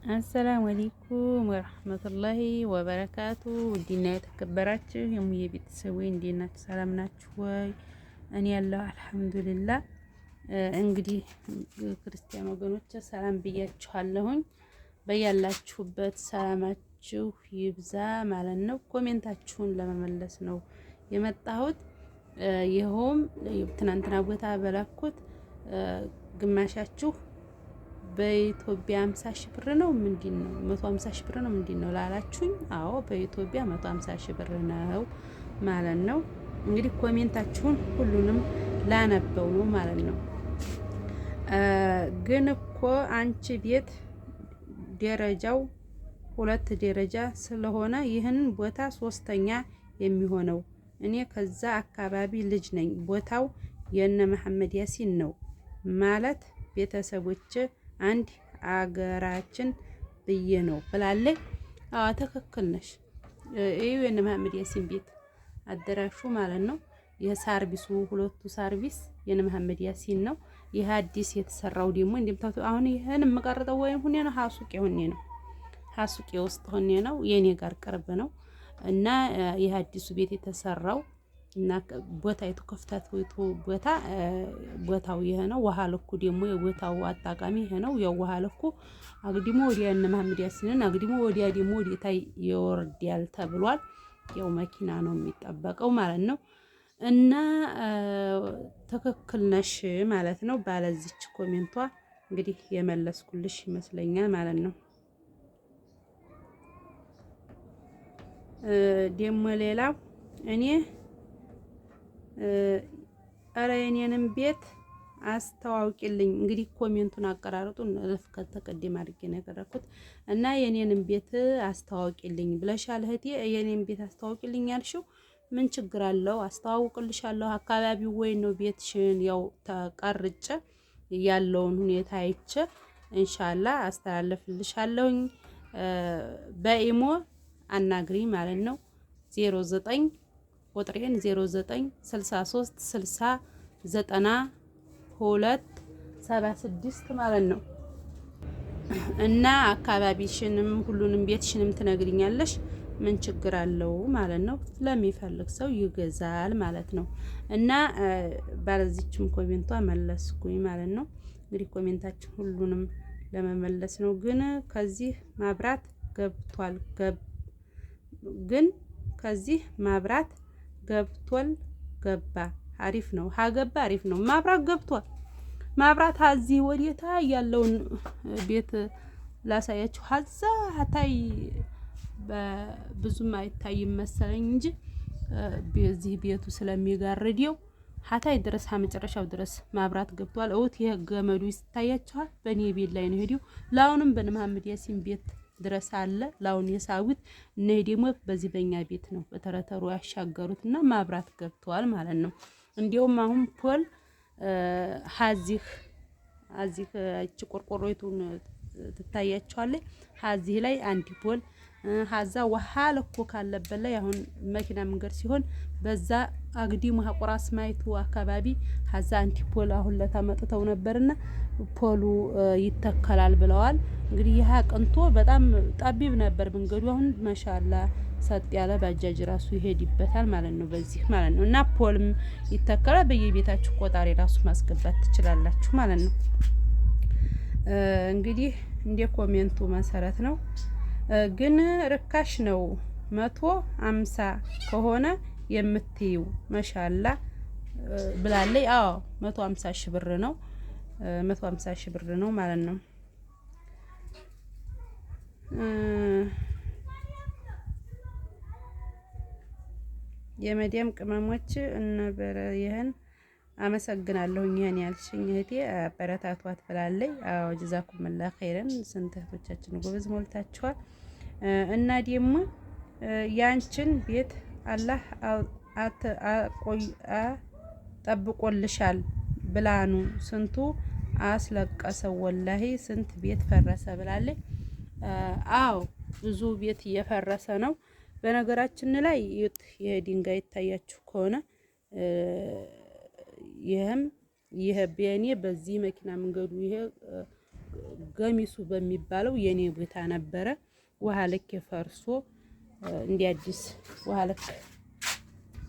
አሰላሙ አለይኩም ወረህመቱላሂ ወበረካቱ። ውድና የተከበራችሁ የሙዬ ቤተሰቦች እንዴት ናችሁ? ሰላም ናችሁ ወይ? እኔ ያለው አልሐምዱሊላህ። እንግዲህ ክርስቲያን ወገኖች ሰላም ብያችኋለሁኝ። በያላችሁበት ሰላማችሁ ይብዛ ማለት ነው። comment ኣችሁን ለመመለስ ነው የመጣሁት። ይኸውም ትናንትና ቦታ በላኩት ግማሻችሁ በኢትዮጵያ 50 ሺህ ብር ነው ምንድን ነው 150 ሺህ ብር ነው ምንድን ነው ላላችሁኝ፣ አዎ በኢትዮጵያ 150 ሺህ ብር ነው ማለት ነው። እንግዲህ comment ኣችሁን ሁሉንም ላነበው ነው ማለት ነው። ግን እኮ አንቺ ቤት ደረጃው ሁለት ደረጃ ስለሆነ ይህን ቦታ ሶስተኛ የሚሆነው እኔ ከዛ አካባቢ ልጅ ነኝ። ቦታው የነ መሐመድ ያሲን ነው ማለት ቤተሰቦች አንድ አገራችን ብዬ ነው ብላለች። አዎ ትክክል ነሽ። እዩ የነ መሐመድ ያሲን ቤት አደራሹ ማለት ነው። የሳርቪሱ ሁለቱ ሰርቪስ የነ መሐመድ ያሲን ነው። ይህ አዲስ የተሰራው ደግሞ እንደምታውቁት አሁን ይህን የምቀርጠው ወይም ሁኔ ነው ሀሱቄ ሁኔ ነው ሀሱቄ ውስጥ ሁኔ ነው የኔ ጋር ቅርብ ነው እና ይህ አዲሱ ቤት የተሰራው እና ቦታይቱ ክፍተቱ ቦታ ቦታው ይሄ ነው። ውሃ ልኩ ደግሞ የቦታው አጣቃሚ ይሄ ነው። ያው ውሃ ልኩ አግድሞ ወዲያ እነ መሐመድ ያሲንን አግድሞ ወዲያ ደግሞ ወዲያ ይወርዳል ተብሏል። ያው መኪና ነው የሚጠበቀው ማለት ነው። እና ትክክል ነሽ ማለት ነው። ባለዚች comment ቷ እንግዲህ የመለስኩልሽ ይመስለኛል ማለት ነው። ደግሞ ሌላው እኔ እረ የኔንም ቤት አስተዋውቂልኝ። እንግዲህ comment ኡን አቀራረጡን እልፍ ከተቀደም አድርጌ ነው ያቀረብኩት እና የኔንም ቤት አስተዋውቂልኝ ብለሻል እህቴ። የኔን ቤት አስተዋውቂልኝ ያልሽው ምን ችግር አለው? አስተዋውቅልሻለሁ። አካባቢው ወይ ነው ቤትሽን ያው ተቀርጬ ያለውን ሁኔታ አይቼ ኢንሻአላ አስተላልፍልሻለሁኝ። በኢሞ አናግሪ ማለት ነው 09 ቁጥሬን 09 63 60 92 76 ማለት ነው። እና አካባቢሽንም ሁሉንም ቤትሽንም ትነግሪኛለሽ። ምን ችግር አለው ማለት ነው። ለሚፈልግ ሰው ይገዛል ማለት ነው። እና ባለዚችም comment ቷ መለስኩኝ ማለት ነው። እንግዲህ comment ኣችን ሁሉንም ለመመለስ ነው። ግን ከዚህ ማብራት ገብቷል ግን ከዚህ ማብራት ገብቷል ገባ አሪፍ ነው። ሀገባ አሪፍ ነው። ማብራት ገብቷል። ማብራት እዚህ ወዴታ ያለውን ቤት ላሳያችሁ። ሀዛ ሀታይ ብዙም አይታይም መሰለኝ እንጂ በዚህ ቤቱ ስለሚጋርደው ሀታይ ድረስ መጨረሻው ድረስ ማብራት ገብቷል። እውት ይሄ ገመዱ ይታያችኋል። በእኔ ቤት ላይ ነው ሄዲው። ላሁንም በነ መሐመድ ያሲን ቤት ድረስ አለ። ላሁን የሳዊት እነዚህ ደግሞ በዚህ በእኛ ቤት ነው በተረተሩ ያሻገሩት እና ማብራት ገብተዋል ማለት ነው። እንዲሁም አሁን ፖል ሀዚህ አዚህ እቺ ቆርቆሮይቱን ትታያቸዋለች። ሀዚህ ላይ አንድ ፖል ሀዛ ውሃ ለኮ ካለበት ላይ አሁን መኪና መንገድ ሲሆን በዛ አግዲሙ ሀቆራስ ማይቱ አካባቢ ሀዛ አንቲ ፖል አሁን ለታመጥተው ነበርና ፖሉ ይተከላል ብለዋል። እንግዲህ ይህ ቅንቶ በጣም ጠቢብ ነበር መንገዱ። አሁን መሻላ ሰጥ ያለ ባጃጅ ራሱ ይሄድበታል ማለት ነው፣ በዚህ ማለት ነው። እና ፖልም ይተከላል። በየቤታችሁ ቆጣሪ ራሱ ማስገባት ትችላላችሁ ማለት ነው። እንግዲህ እንደ comment ኡ መሰረት ነው። ግን ርካሽ ነው 150 ከሆነ የምትይው መሻላ ብላለይ። አዎ 150 ሺህ ብር ነው። 150 ሺህ ብር ነው ማለት ነው። የመዲያም ቅመሞች እነበረ ይህን አመሰግናለሁ። ይህን ያልሽኝ እህቴ አበረታቷት ብላለይ። አዎ ጀዛኩሙላህ ኸይረን። ስንት እህቶቻችን ጎበዝ ሞልታችኋል። እና ደግሞ ያንቺን ቤት አላህ ጠብቆልሻል ብላኑ ስንቱ አስለቀሰው። ወላሂ ስንት ቤት ፈረሰ ብላለች። አዎ ብዙ ቤት እየፈረሰ ነው። በነገራችን ላይ ይህ ድንጋይ ይታያችሁ ከሆነ ይህም ይህ በኔ በዚህ መኪና መንገዱ ይሄ ገሚሱ በሚባለው የኔ ቦታ ነበረ። ውሃ ልክ ፈርሶ እንዲ አዲስ ውሃ ልክ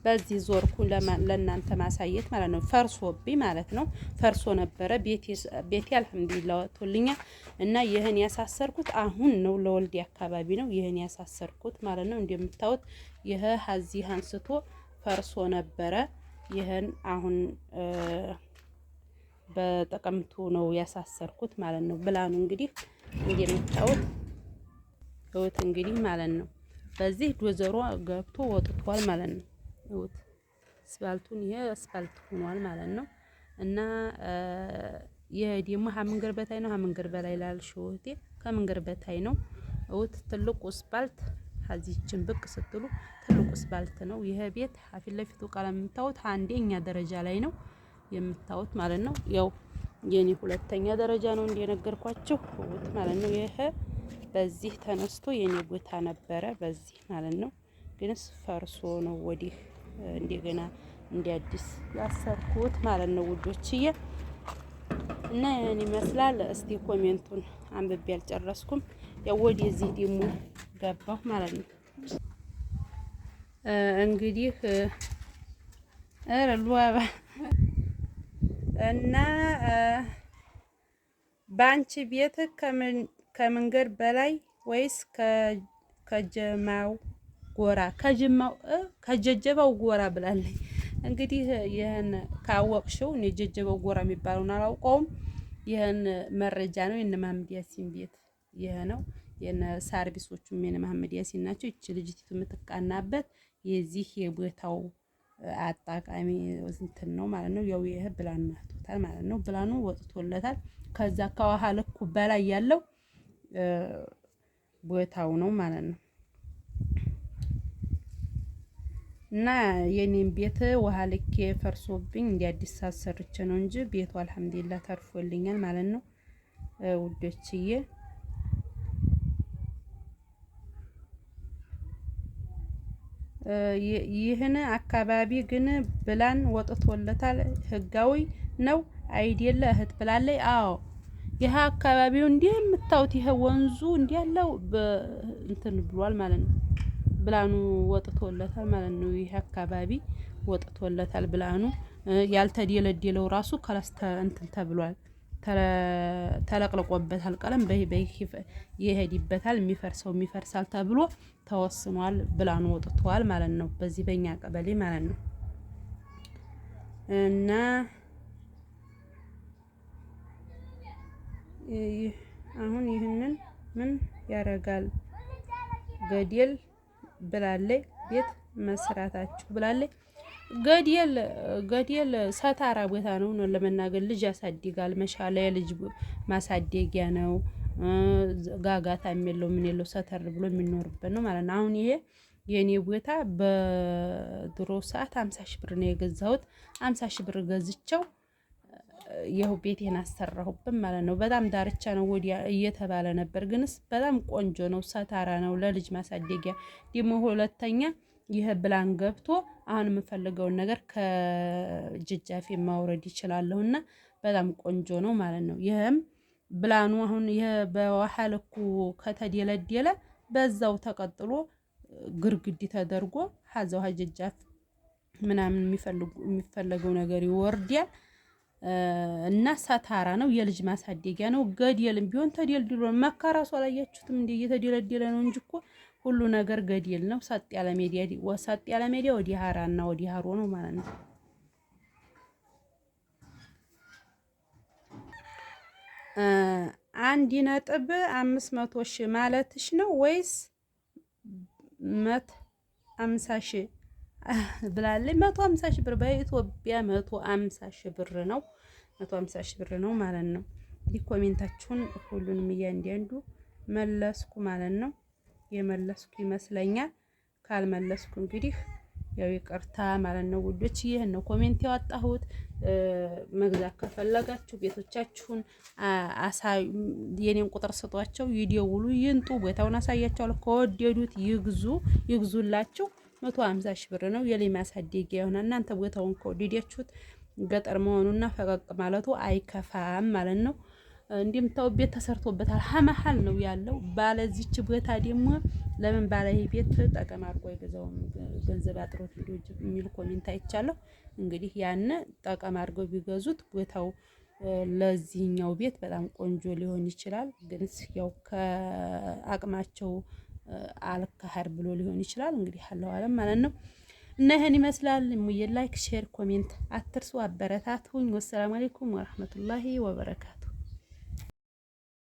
በዚህ ዞርኩ ለእናንተ ማሳየት ማለት ነው። ፈርሶብኝ ማለት ነው። ፈርሶ ነበረ ቤቴ አልሐምዱሊላህ ወጥቶልኛል። እና ይህን ያሳሰርኩት አሁን ነው፣ ለወልዲ አካባቢ ነው ይህን ያሳሰርኩት ማለት ነው። እንደምታዩት ይህ ሀዚህ አንስቶ ፈርሶ ነበረ። ይህን አሁን በጥቅምቱ ነው ያሳሰርኩት ማለት ነው። ብላኑ እንግዲህ እንደምታዩት እውት እንግዲህ ማለት ነው። በዚህ ዶዘሯ ገብቶ ወጥቷል ማለት ነው። እውት አስፋልቱን ይሄ አስፋልት ሆኗል ማለት ነው። እና ይሄ ደግሞ ከመንገድ በታይ ነው። ከመንገድ በላይ ላልሽው እህቴ ከመንገድ በታይ ነው። እውት ትልቁ አስፋልት ከዚህችን ብቅ ስትሉ ትልቁ አስፋልት ነው። ይሄ ቤት ፊት ለፊቱ ቀለም የምታዩት አንደኛ ደረጃ ላይ ነው የምታዩት ማለት ነው። ያው የኔ ሁለተኛ ደረጃ ነው እንደነገርኳችሁ እውት ማለት ነው። ይሄ በዚህ ተነስቶ የኔ ቦታ ነበረ በዚህ ማለት ነው። ግንስ ፈርሶ ነው ወዲህ እንደገና እንደ አዲስ ያሰርኩት ማለት ነው ውዶችዬ። እና ያን ይመስላል። እስቲ comment ኡን አንብቤ አልጨረስኩም። ያው ወደዚህ ደግሞ ገባሁ ማለት ነው። እንግዲህ ኧረ ሉዋባ እና በአንቺ ቤት ከመንገድ በላይ ወይስ ከጀማው ጎራ ከጅማው ከጀጀባው ጎራ ብላለች። እንግዲህ ይህን ካወቅሽው እኔ ጀጀባው ጎራ የሚባለውን አላውቀውም። ይህን መረጃ ነው የነ መሀመድ ያሲን ቤት ይህ ነው። የነ ሳርቪሶቹም የነ መሀመድ ያሲን ናቸው። ይቺ ልጅቲቱ የምትቃናበት የዚህ የቦታው አጣቃሚ እንትን ነው ማለት ነው። ያው ይህ ብላን መቶታል ማለት ነው። ብላኑ ወጥቶለታል። ከዛ ከውሃ ልኩ በላይ ያለው ቦታው ነው ማለት ነው። እና የኔን ቤት ውሃ ልኬ ፈርሶብኝ እንደ አዲስ አሰርቼ ነው እንጂ ቤቱ አልሐምዱሊላህ ተርፎልኛል ማለት ነው ውዶችዬ። ይህን አካባቢ ግን ብላን ወጥቶለታል። ህጋዊ ነው አይደለ እህት ብላለች። አዎ ይህ አካባቢው እንዲህ የምታዩት ይሄ ወንዙ እንዲህ ያለው እንትን ብሏል ማለት ነው። ብላኑ ወጥቶለታል ማለት ነው። ይህ አካባቢ ወጥቶለታል ብላኑ። ያልተደለደለው ራሱ ከላስተ እንትን ተብሏል፣ ተለቅልቆበታል። ቀለም በይ በይ ይሄድበታል፣ የሚፈርሰው የሚፈርሳል ተብሎ ተወስኗል። ብላኑ ወጥቷል ማለት ነው። በዚህ በእኛ ቀበሌ ማለት ነው። እና አሁን ይህንን ምን ያደርጋል ገደል ብላለች። ቤት መስራታችሁ ብላለች። ገደል ገደል ሰታራ ቦታ ነው ነው ለመናገር ልጅ ያሳድጋል። መሻለ የልጅ ማሳደጊያ ነው። ጋጋታ የለው ምን የለው ሰተር ብሎ የሚኖርበት ነው ማለት ነው። አሁን ይሄ የኔ ቦታ በድሮ ሰዓት 50 ሺህ ብር ነው የገዛሁት። 50 ሺህ ብር ገዝቸው ይኸው ቤቴን አሰራሁበት ማለት ነው። በጣም ዳርቻ ነው ወዲያ እየተባለ ነበር፣ ግንስ በጣም ቆንጆ ነው። ሰታራ ነው ለልጅ ማሳደጊያ። ደግሞ ሁለተኛ ይህ ብላን ገብቶ አሁን የምፈልገውን ነገር ከጅጃፌ ማውረድ ይችላለሁ እና በጣም ቆንጆ ነው ማለት ነው። ይህም ብላኑ አሁን ይህ በውሃ ልኩ ከተደለደለ በዛው ተቀጥሎ ግርግዲ ተደርጎ ሀዛው ሀጀጃፍ ምናምን የሚፈለገው ነገር ይወርዳል። እና ሰታራ ነው፣ የልጅ ማሳደጊያ ነው። ገደልም ቢሆን ተደልድሎ መካ ራሱ አላያችሁትም እንዴ? እየተደለደለ ነው እንጂ እኮ ሁሉ ነገር ገደል ነው። ሰጥ ያለ ሜዲያ ሰጥ ያለ ሜዲያ ወዲህ ሀራና ወዲህ ሀሮ ነው ማለት ነው። 1.5 ሺህ ማለትሽ ነው ወይስ 150 ሺህ ብላለች። 150 ሺህ ብር በኢትዮጵያ 150 ሺህ ብር ነው። 150 ሺህ ብር ነው ማለት ነው። እንዲህ comment ኣችሁን ሁሉንም እያንዳንዱ መለስኩ ማለት ነው። የመለስኩ ይመስለኛል። ካልመለስኩ እንግዲህ ያው ይቅርታ ማለት ነው ውዶች። ይህን ነው comment ያወጣሁት። መግዛት ከፈለጋችሁ ቤቶቻችሁን የኔን ቁጥር ስጧቸው፣ ይደውሉ፣ ይንጡ፣ ቦታውን አሳያቸዋለሁ። ከወደዱት ይግዙ፣ ይግዙላችሁ። 150 ሺህ ብር ነው የልጅ ማሳደጊያ ይሆናል። እናንተ ቦታውን ከወደዳችሁት ገጠር መሆኑና ፈቀቅ ማለቱ አይከፋም ማለት ነው። እንደምታው ቤት ተሰርቶበታል። ሀመሀል ነው ያለው። ባለዚች ቦታ ደግሞ ለምን ባለ ቤት ጠቀም አድርጎ አይገዛውም ገንዘብ አጥሮት የሚል comment አይቻለሁ። እንግዲህ ያን ጠቀም አድርገው ቢገዙት ቦታው ለዚህኛው ቤት በጣም ቆንጆ ሊሆን ይችላል። ግን ያው ከአቅማቸው አልካህር ብሎ ሊሆን ይችላል። እንግዲህ አለው አለም ማለት ነው። እና ይህን ይመስላል። ሙዬ like፣ share፣ comment አትርሱ። አበረታቱኝ። والسلام عليكم ورحمة الله وبركاته።